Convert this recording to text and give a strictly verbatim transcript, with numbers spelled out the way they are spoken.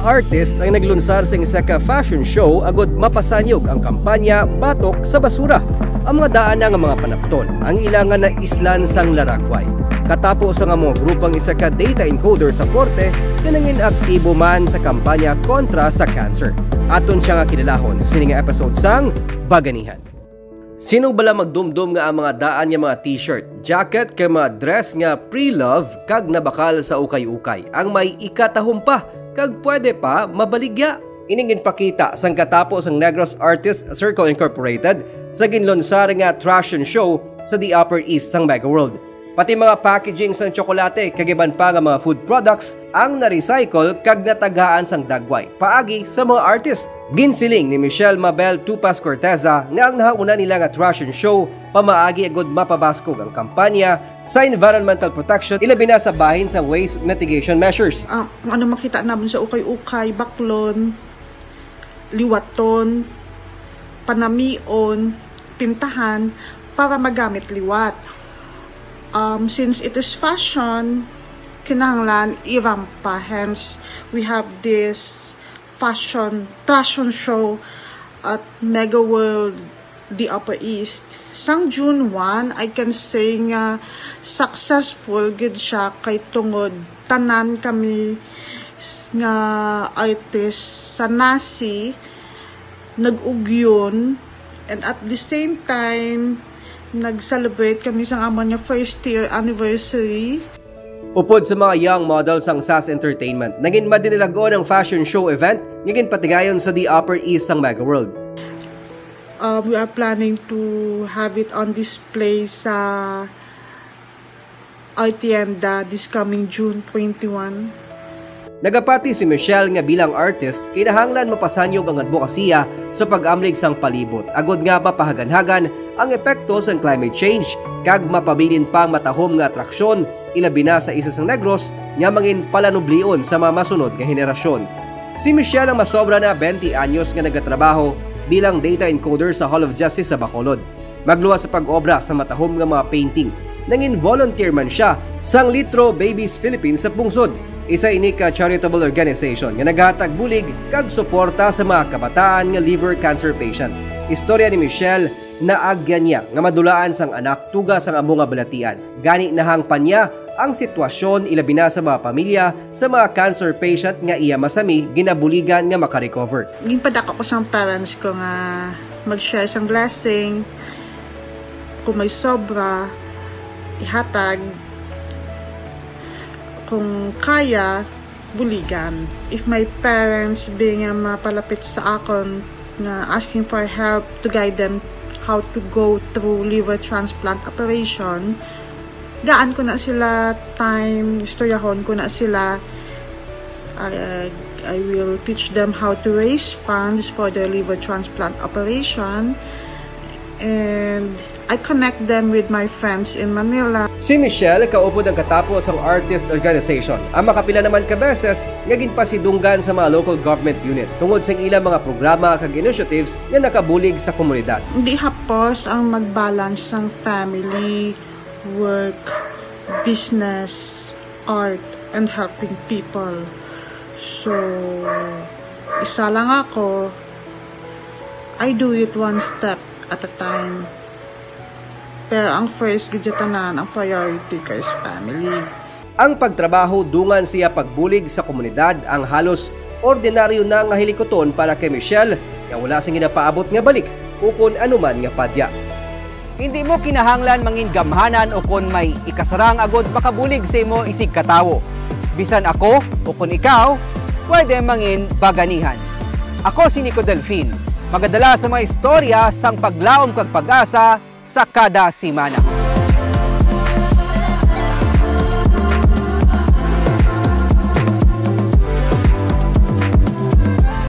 Artist ang naglunsar sing isa ka fashion show agud mapasanyog ang kampanya batok sa basura. Ang mga daan na nga mga panapton ang ila nga naislan sang laragway. Katapo sa nga mga grupo ang isa ka data encoder sa korte nga nangin aktibo man sa kampanya kontra sa cancer. Aton siya nga kilalahon sa sini nga episode sang Baganihan. Sino bala magdumdom nga ang mga daan nga mga t-shirt, jacket kag mga dress nga pre-love kag nabakal sa ukay-ukay ang may ikatahom pa kag pwede pa mabaligya? Ini ginpakita sang katapo sang Negros Artist Circle Incorporated sa ginlunsar nga trash and show sa The Upper East sang Mega World. Pati mga packaging sang tsokolate kag iban pa nga mga food products ang na-recycle kag natagaan sang dagway paagi sa mga artist. Ginsiling ni Michelle Mabel Tupas Corteza nga ang nahauna nila nga trash and show pamaagi agud mapabaskog ang kampanya sa environmental protection, ilabi na sa bahin sa waste mitigation measures. Ah, kung ano makita namin sa ukay-ukay, baklon, liwaton, panamion, pintahan para magamit liwat. Um, since it is fashion, kinahanglan irampa. Hence, we have this fashion fashion show at Mega World, the Upper East. Sang June one, I can say nga successful gid siya kay tungod tanan kami s- nga artist sa Nasi nag-ugyon, and at the same time nag-celebrate kami sang amon nga first year anniversary. Upod sa mga young models sang S A S Entertainment, nagin madinilagon ang fashion show event nga ginpatigayon sa The Upper East sang Mega World. Um, we are planning to have it on display sa Artienda this coming June twenty-one. Nagapati si Michelle nga bilang artist, kinahanglan mapasanyog ang adbokasiya sa pag-amlig sang palibot, agud nga mapahaganhagan ang epekto sang climate change, kag mapabilin pang matahom nga atraksyon, ilabi na sa isla sang Negros, nga mangin palanublion sa mga masunod nga henerasyon. Si Michelle ang masobra na twenty anyos nga nagatrabaho bilang data encoder sa Hall of Justice sa Bacolod. Magluwas sa pag-obra sa matahom nga mga painting, nangin volunteer man siya sang Litro Babies Philippines sa pungsod. Isa ini ka charitable organization nga naghatag bulig kag suporta sa mga kabataan nga liver cancer patient. Istorya ni Michelle, naagyan niya nga madulaan sang anak tuga sang amo nga balatian. Gani nahangpan niya ang sitwasyon, ilabi na sa mga pamilya sa mga cancer patient nga iya masami ginabuligan nga makarecover. Ginpadako ko sang parents ko nga mag-share sang blessing. Kung may sobra, ihatag. Kung kaya, buligan. If my parents, being nga mapalapit sa akon, nga asking for help to guide them how to go through liver transplant operation, gaan ko na sila time, istoryahon ko na sila. I, I will teach them how to raise funds for their liver transplant operation. And I connect them with my friends in Manila. Si Michelle kaupod ang katapo sang artist organization, ang makapila naman ka beses nga ginpasidunggan sa mga local government unit tungod sa ilang mga programa kag initiatives nga nakabulig sa komunidad. Hindi hapos ang mag-balance sang family, work, business, art, and helping people. So, isa lang ako. I do it one step at a time. Pero ang first gid sa tanan, ang priority ko is family. Ang pagtrabaho dungan siya pagbulig sa komunidad ang halos ordinaryo na nga hilikuton para kay Michelle, nga wala sing ginapaabot nga balik ukon anuman nga padya. Hindi mo kinahanglan mangin gamhanan ukon may ikasarang agud makabulig sa imo isig ka tawo. Bisan ako ukon ikaw, pwede mangin baganihan. Ako si Nico Delfin, magadala sa mga istorya sang paglaom kag pag-asa sa kada semana.